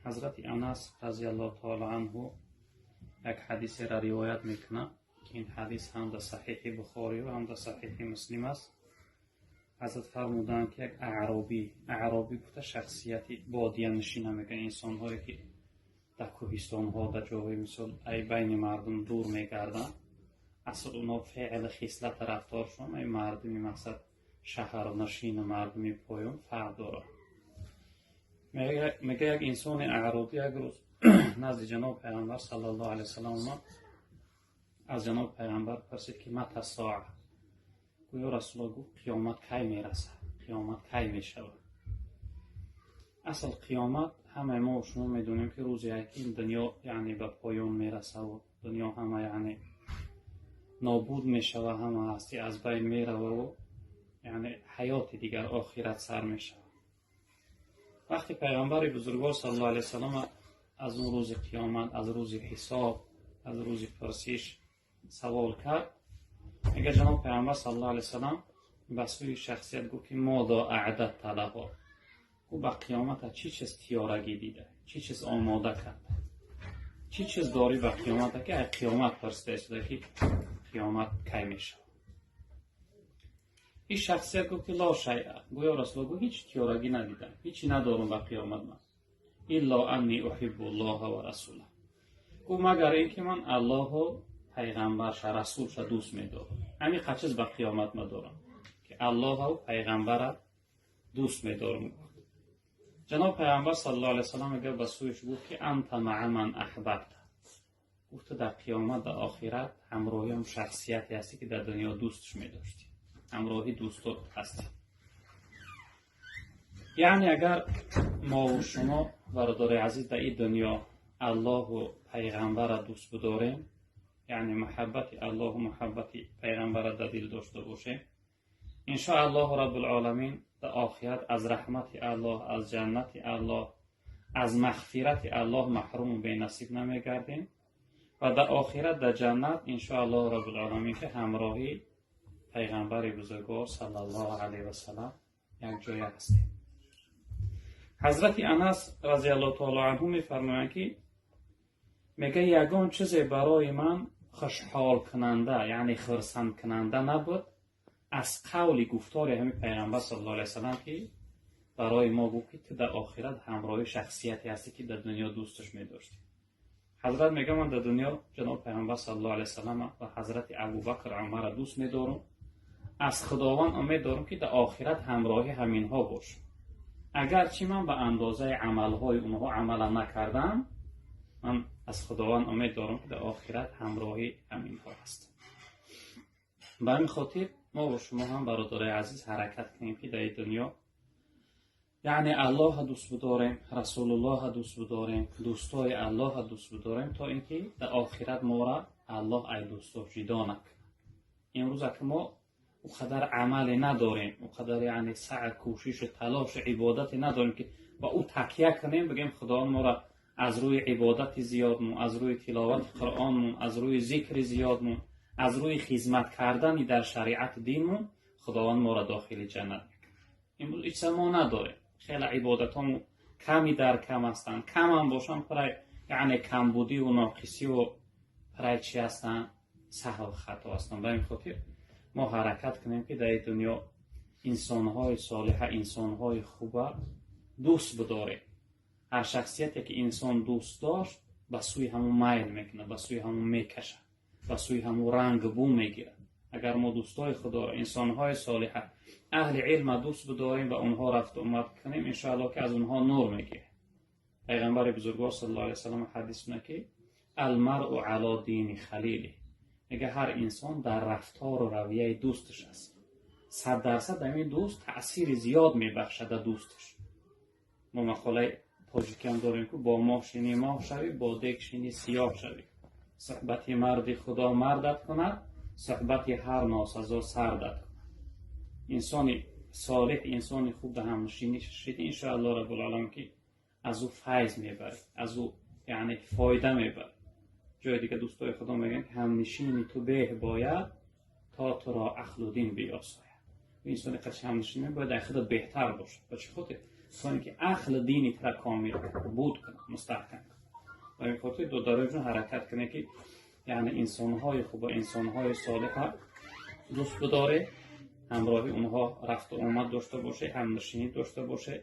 Ҳазрати Анас разияллоҳу таоло анҳу як ҳадисеро ривоят мекунад, ки ин ҳадис ҳам дар Саҳеҳи Бухорию, ҳам дар Саҳеҳи Муслим аст. Ҳазрат фармуданд, ки як аъробӣ, аъробӣ гуфта шахсияти бодиянишина мегӯянд, инсонҳое ки дар кӯҳистонҳо, дар ҷойҳои мисол ай байни мардум дур мегарданд. Асл онҳо феълу хислату рафторшон ай мардуми мақсад шаҳрнашину мардуми поён фарқ дорад. Мега, як инсони аъробӣ як рӯз назди ҷаноби Пайғамбар саллаллоҳу алайҳи васаллам омад. Аз ҷаноби Пайғамбар пурсид, ки متى الساعة؟ Гӯё Расулулло гуфт: «Қиёмат кай мерасад? Қиёмат кай мешавад?» Асл қиёмат ҳамаи мо шумо медонем, ки рӯзе ки ин дунё яъне ба поён мерасаву дунё ҳама яъне нобуд мешава, ҳама ҳастӣ аз байн мерававу яъне ҳаёти дигар, охират сар мешавад. Вақте Пайғамбари бузургвор саллаллоҳу алайҳи васаллам аз он рӯзи қиёмат, аз рӯзи ҳисоб, аз рӯзи пурсиш савол кард, мега, ҷаноб Пайғамбар саллаллоҳу алайҳи васаллам ба сӯи шахсият гуфт, ки ماذا أعددت لها؟ Ӯ ба қиёмата чӣ чиз тиёрагӣ дида, чӣ чиз омода карда, чӣ чиз дорӣ ба қиёмата, ки ай қиёмат пурсида истода, ки қиёмат кай мешавад? Ин шахсият гуфт, ки لا شيء. Гӯё Расулулло гуфт: «Ҳеҷ тиёрагӣ надидам, ҳечи надорам ба қиёмат ман, إلا أني أحب الله ورسوله». Гуфт: «Магар ин ки ман Аллоҳу пайғамбарша, расулша дӯст медорам. Ҳамин қа чиз ба қиёмат ма дорам, ки Аллоҳу пайғамбара дӯст медорам», гуфт. Ҷаноб Пайғамбар саллаллоҳу алайҳи васаллам мегӯяд, ба сӯяш гуфт, ки أنت مع من أحببت. Гуфт: «Дар қиёмат, дар охират ҳамроҳи он шахсияте ҳастӣ, ки дар дунё дӯстш медоштӣ, ҳамроҳи дӯстот ҳастӣ». Яъне агар мову шумо, бародари азиз, дар ин дунё Аллоҳу пайғамбара дӯст бидорем, яъне муҳаббати Аллоҳу муҳаббати пайғамбара дар дил дошта бошем, иншоаллоҳу раббулоламин дар охират аз раҳмати Аллоҳ, аз ҷаннати Аллоҳ, аз мағфирати Аллоҳ маҳруму бенасиб намегардем ва дар охират, дар ҷаннат, иншоаллоҳу раббулоламин, ки ҳамроҳи пайғамбари бузургвор саллаллоҳу алайҳи васаллам як ҷоя ҳастем. Ҳазрати Анас разияллоҳу таоло анҳу мефармоянд, ки мега, ягон чизе барои ман хушҳолкунанда, яъне хурсандкунанда набуд аз қавли гуфтори ҳамин Пайғамбар саллаллоҳу алайҳи васаллам, ки барои мо гуфт, ки ту дар охират ҳамроҳи шахсияте ҳастӣ, ки дар дунё дӯсташ медоштӣ. Ҳазрат мега, ман дар дунё ҷаноби Пайғамбар саллаллоҳу алайҳи васаллам ва ҳазрати Абубакр, Умарро дӯст медорам. Аз Худованд умед дорам, ки дар охират ҳамроҳи ҳаминҳо бошам. Агарчи ман ба андозаи амалҳои онҳо амала накардам, ман аз Худованд умед дорам, ки дар охират ҳамроҳи ҳаминҳо ҳастам. Ба ҳамин хотир мо бо шумо ҳам, бародарои азиз, ҳаракат кунем, ки дар ин дунё яъне Аллоҳа дӯст бидорем, Расулуллоҳа дӯст бидорем, дӯстои Аллоҳа дӯст бидорем, то ин ки дар охират моро Аллоҳ ай дӯсто ҷудо накунад. Имрӯз ака мо ӯ қадар амале надорем, ӯ қадар яъне саъ, кӯшишу талошу ибодате надорем, ки ба ӯ такя кунем, бигӯем, Худованд моро аз рӯи ибодати зиёдмон, аз рӯи тиловати Қуръонмон, аз рӯи зикри зиёдмон, аз рӯи хизмат кардани дар шариати динмон Худованд моро дохили ҷаннат мекунад. Имрӯз ҳеҷ мо надорем. Хеле ибодатҳомо ками дар кам ҳастанд, камам бошанд, пурай яъне камбудиву ноқисиву пурай чӣ ҳастанд, саҳву хато ҳастанд. Ба ин хотир мо ҳаракат кунем, ки дар ин дунё инсонҳои солиҳа, инсонҳои хуба дӯст бидорем. Ҳар шахсияте ки инсон дӯст дошт, ба сӯи ҳамун майл мекунад, ба сӯи ҳамун мекашад, ба сӯи ҳамун ранг бу мегирад. Агар мо дӯстои Худоро, инсонҳои солиҳа, аҳли илма дӯст бидорем, ба онҳо рафту омад кунем, иншоаллоҳ, ки аз онҳо нур мегирем. Пайғамбари бузургвор саллаллоҳу алайҳи васаллам ҳадис мекунад, ки المرء على دين خليله. Мега, ҳар инсон дар рафтору равияи дӯсташ аст. 100% ҳамин дӯст таъсири зиёд мебахшад дар дӯсташ. Мо мақолаи тоҷикиам дорем, ку бо моҳ шинӣ, моҳ шавӣ, бо дег шинӣ, сиёҳ шавӣ. Суҳбати марди Худо мардат кунад, суҳбати ҳар носазо сардат кунад. Инсони солиҳ, инсони хуб дар ҳамнишинӣ шид, иншоаллоҳ раббулоламин, ки аз ӯ файз мебарӣ, аз ӯ яъне фоида мебарӣ. Ҷои дига дӯстои Худо мегӯянд, ки ҳамнишини ту беҳ бояд, то туро ақлу дин биёсояд. Инсоне қадри ҳамнишин бояд дар худат беҳтар бошад. Ба чӣ хотир? То ин ки ақли дини тра комил буд кунад, мустаҳкам кунад. Ба ин хотир, додарои ҷон, ҳаракат кунед, ки яъне инсонҳои хуб ва инсонҳои солиҳа дӯст бидоред, ҳамроҳи онҳо рафту омад дошта бошед, ҳамнишинӣ дошта бошед.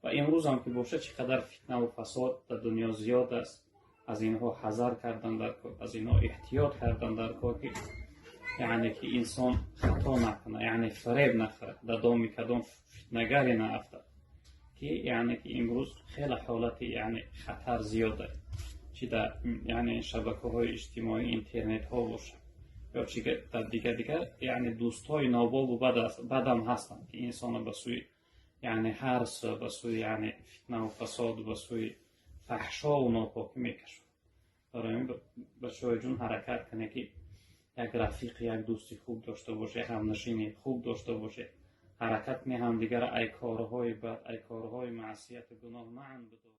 Ва имрӯзам ки бошад, чӣ қадар фитнаву фасод дар дунё зиёд аст, аз инҳо ҳазар кардан дар кор, аз инҳо эҳтиёт кардан дар кор, ки яъне ки инсон хато накунад, яъне фиреб нахӯрад, дар доми кадом фитнагаре наафтад, ки яъне ки имрӯз хеле ҳолати яъне хатар зиёд аст, чи дар яъне шабакаҳои иҷтимоӣ, интернетҳо бошад ё чи дар дигар, яъне дӯстҳои нобобу бадам ҳастанд, ки инсонро ба сӯи яъне ҳарс, ба сӯи яъне фитнаву фасод, ба сӯи фаҳшову нопокӣ мекашад. Барои ҳамин, бачаҳои ҷон, ҳаракат кунед, ки як рафиқ, як дӯсти хуб дошта бошед, ҳамнишини хуб дошта бошед. Ҳаракат кунед, ҳамдигарро ай корҳои бад, ай корҳои маъсияту гуноҳ манъ бидоред.